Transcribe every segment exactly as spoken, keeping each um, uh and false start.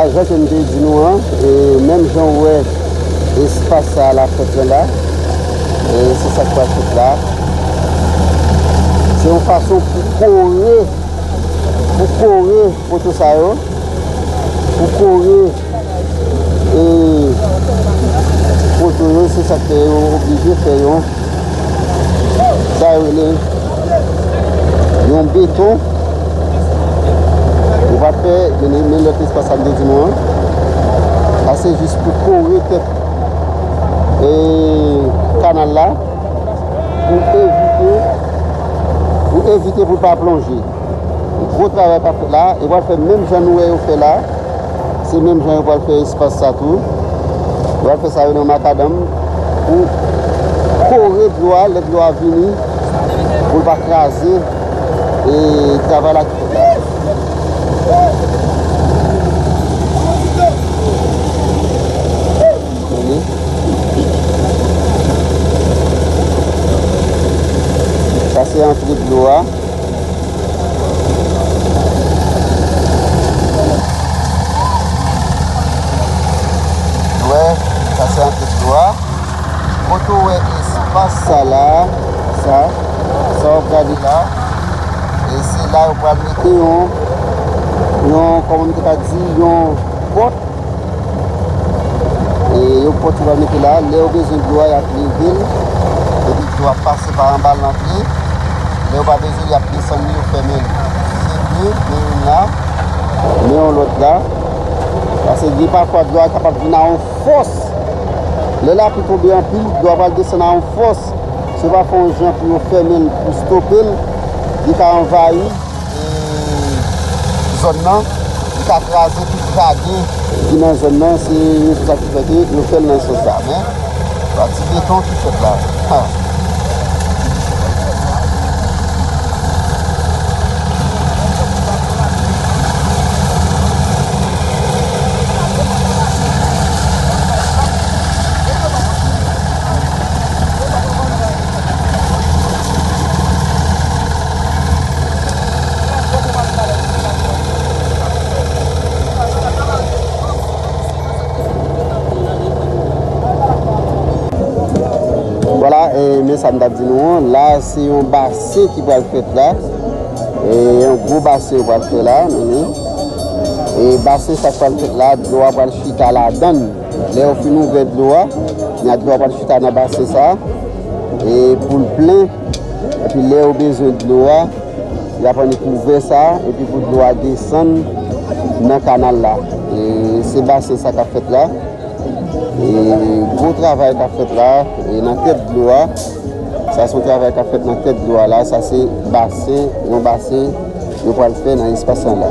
Jan ke m te di nou an, e menm jan w wè espas sa a l ap fèt lan la, e se sa k pral fèt la. Se yon fason pou kore, pou kore poto sa yo, pou kore, e, poto yo, se sa k fè yo oblije fè yon, sa yo rele yon beton. Yo pa fè, men, men lòt espas sa m te di nou an. Sa se jis pou kore tèt, e, kanal la, pou evite, pou evite pou l pa plonje. Gwo travay k ap fèt la, e pral fè menm jan nou wè yo fè la. Se menm jan yo pral fè espas sa tou. Yo pral fè sa yo nan makadanm pou kore dlo a, lè dlo a vini, pou l pa kraze, e, travay la ki fèt la. Tande? Sa se antre dlo a. Wè, sa se antre dlo a. Kote w wè espas sa la, sa, sa w ap gade la, e se la yo pral mete yon, yon, kòman m te ka di, yon pòt. E yon pòt yo pral mete la, lè yo bezwen dlo a, y ap leve l, epi dlo a pase pa anba l antre. Lè yo pa bezwen, y ap desann li, yo fèmen li. Se de, men youn la, men yon lòt la. Paske gen pafwa dlo a kapab vin a yon fòs. Lè lapli tonbe anpil, dlo a pral desann a yon fòs. Si yo pa fè yon jan pou yo fèmen l, pou stope l, li ka anvayi, e, zòn nan, li ka kraze tout jaden ki nan zòn nan. Se rezon sa ki fè ke yo fè l nan sans sa. Men, se yon ti beton ki fèt la. Ha. Vwala, e, men sa m t ap di nou an, la se yon basen ki pral fèt la. E, yon gwo basen yo pral fè la, men, e, basen sa k pral fèt la, dlo a pral chita ladann. Lè yo fin ouvè dlo a, nya dlo a pral chita nan basen sa, e, pou l plen, epi lè yo bezwen dlo a, y ap annik ouvè sa, epi pou dlo a desann nan kanal la. E se basen sa k ap fèt la. E gwo travay k ap fèt la, e nan tèt dlo a. Sa se yon travay k ap fèt nan tèt dlo a la. Sa se basen, yon basen yo pral fè nan espas lan la.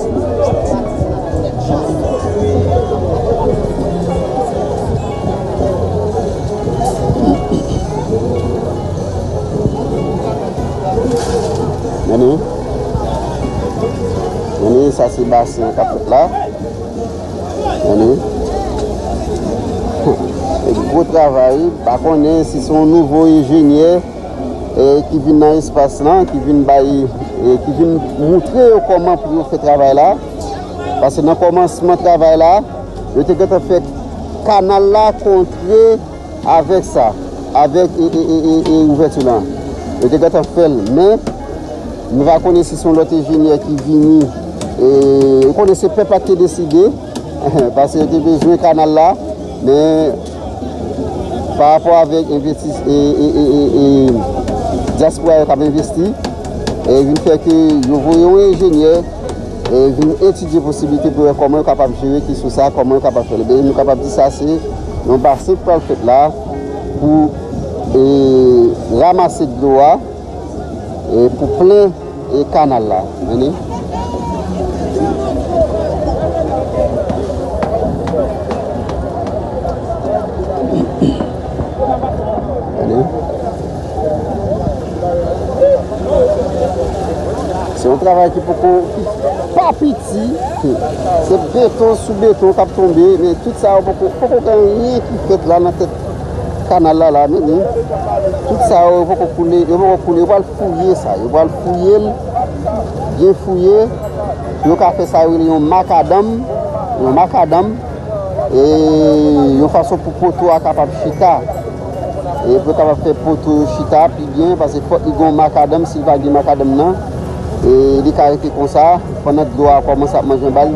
Gade. Gade, sa se basen an k ap fèt la. Gade. E gwo travay, pa konnen si se yon nouvo enjenyè, e, ki vin nan espas lan, ki vin bay, e, ki vin moutre yo kòman pou yo fè travay la. Paske nan kòmansman travay la, yo te gentan fè kanal la kontre avèk sa, avèk, e, e, e, e, e ouvèti lan. Yo te gentan fè l, men nou pa konnen si se yon lòt enjenyè ki vini. E, ou konnen se pèp la ki te deside, paske yo te bezwen kanal la, men pa rapò avèk envestis-, e, e, e, e, e, dyaspora yo k ap envesti, e vin fè ke yo voye yon enjenyè, e vin etidye posiblite pou wè kòman yo kapab jere kesyon sa, kòman yo kapab fè l. Ebyen, nou kapab di sa se yon basen k pral fèt la pou, e, ranmase dlo a, e pou plen, e, kanal la. Gade. Gade. Se yon travay ki poko, ki pa piti. Se beton sou beton k ap tonbe, men tout sa yo poko, poko gen anyen ki fèt la nan tèt kanal la, la, men, men tout sa yo poko koule, yo poko koule, yo pral fouye sa, yo pral fouye l, byen fouye, pou yo ka fè sa yo rele yon makadanm, Yon makadanm, e yon fason pou poto a kapab chita. E pou yo kapab fè poto yo chita pi byen, paske fòk li gen yon makadanm, si li pa gen makadanm nan, e li ka rete konsa, pandan dlo a kòmanse ap manje anba l,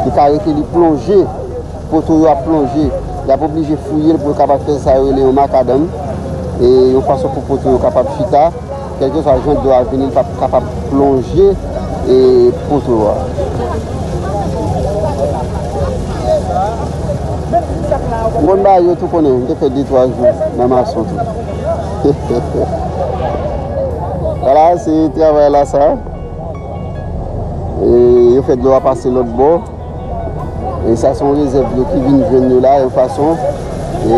li ka rete li plonje, poto yo ap plonje. Y ap oblije fouye l pou yo kapab fè sa yo rele yon makadanm, e yon fason pou poto yo kapab chita. Kèlkeswa jan dlo a vini, li p ap kapab plonje e poto a. M konn bagay yo tou konnen, m te fè de twa jou nan mason tou. Vwala, se travay la sa. E yo fè dlo a pase lòt bò. E sa se yon rezèv dlo ki vin jwenn yo la, yon fason, e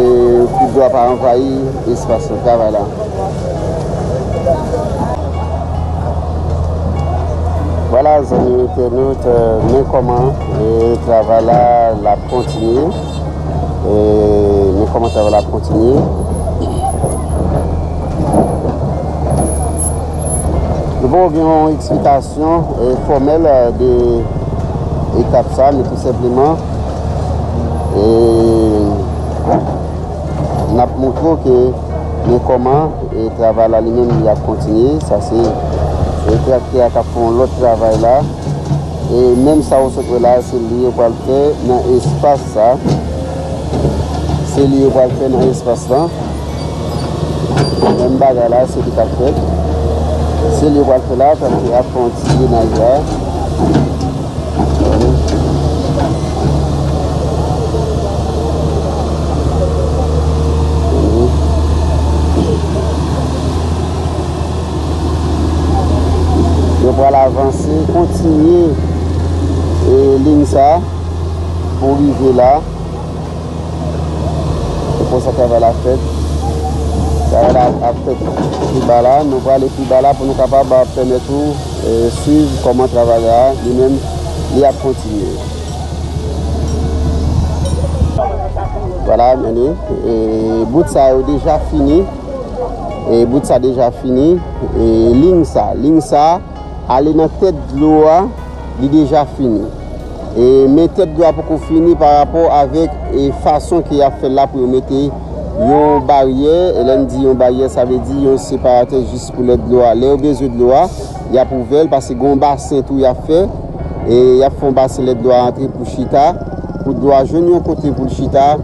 pou dlo a pa anvayi espas travay la. Vwala, zanmi entènot, e, men kòman, e, travay la, l ap kontinye. E, men kòman travay la ap kontinye. Nou poko gen yon eksplikasyon, e, fòmèl, e, de etap sa, men tou senpleman, e, n ap montre w ke men kòman, e, travay la li menm li ap kontinye. Sa se, e, traktè a k ap fè yon lòt travay la. E menm sa ou sot wè la, se li yo pral fè nan espas sa. Se li yo pral fè nan espas la. Menm bagay la, se li k ap fèt. Se li yo pral fè la, tankou ap fè yon ti drenaj la. Yo pral avanse, kontinye, e, liy sa pou rive la. Se konsa travay la fèt. Travay la ap fèt pi ba la. Nou prale pi ba la pou nou kapab, a, pèmèt ou, e, swiv kòman travay la li menm li ap kontinye. Vwala, men li, e, bout sa yo deja fini. E, bout sa deja fini. E, liy sa, liy sa ale nan tèt dlo a, li deja fini. E, men tèt dlo a poko fini pa rapò avèk, e, fason ke y ap fè l la pou yo mete yon baryè. E lè n di yon baryè, sa vle di yon separatè jis pou lè dlo a. Lè yo bezwen dlo a, y ap ouvè l, paske gen yon basen tou y ap fè. E y ap fè yon basen lè dlo a antre pou chita, pou dlo a jwenn yon kote pou l chita,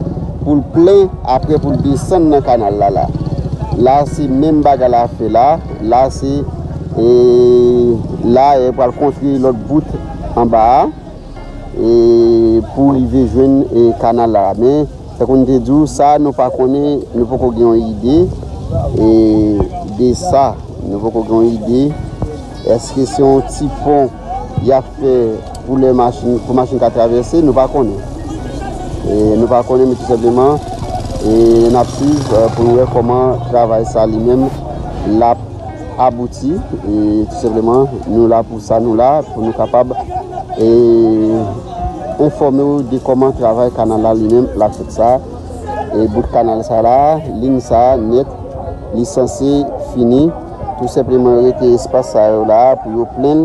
pou l plen, apre pou l desann nan kanal la la. La, se menm bagay la ap fè la. La, se, e, la, e pral kontre lòt bout anba a, e pou rive jwenn, e, kanal la. Men, tankou n te di w, sa, nou pa konnen, nou poko gen yon ide, e, de sa. Nou poko gen yon ide. Èske se yon ti pon y ap fè pou lè machin, pou machin ka travèse? Nou pa konnen. E, nou pa konnen, men tou senpleman, e, n ap swiv, e, pou n wè kòman travay sa li menm l ap abouti. E, tou senpleman, nou la pou sa, nou la pou nou kapab, e, enfòme w de kòman travay kanal la li menm l ap fèt sa. E, bout kanal sa la, liy sa nèt, li sanse fini. Tou senpleman, rete espas sa yo la pou yo plen.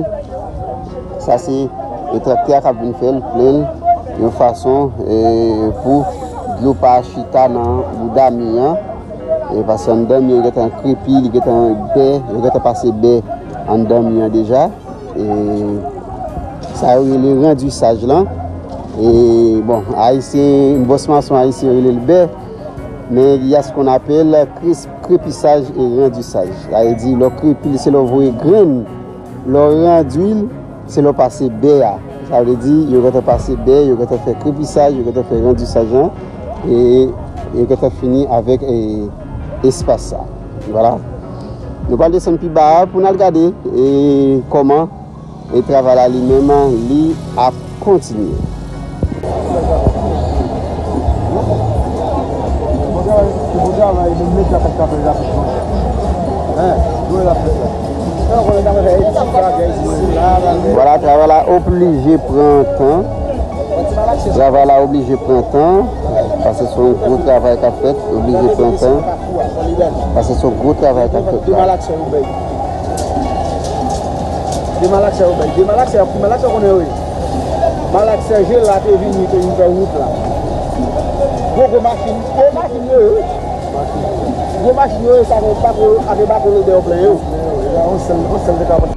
Sa se, e, traktè a k ap vin fè l plen yon fason, e, pou dlo pa chita nan bouda mi an. E, paske anndan mi an gentan krepi, li gentan bè, yo gentan pase bè anndan mi an deja. E, sa yo rele randisaj lan. E, bon, ayisyen, bòs mason ayisyen rele l bè. Men il y a ce qu'on appelle crépissage et rendissage. Sa vle di, lè w krepi l, se lè w voye grenn, lè w randi l, se lè w pase bè a. Sa vle di, yo gentan pase bè, yo gentan fè krepisaj, yo gentan fè randisaj lan, e yo gentan fini avèk, e, espas sa. Vwala. Nou pral desann pi ba a pou n al gade, e, kòman e travay la li menm, li ap kontinye. Vwala, travay la oblije pran tan. Travay la oblije pran tan, paske se yon gwo travay k ap fèt, oblije pran tan, paske se yon gwo travay k ap fèt la. Demalaksè yo bay. Demalaksè yo bay. Demalaksè yo konnen yo ye. Malak Sèje la te vini, te vin fè wout la. Gwo gwo machin, gwo machin yo ye. Gwo machin yo ye, sa gen bako, ake bako lodè yo plen yo. Yon sèl, yon sèl te ka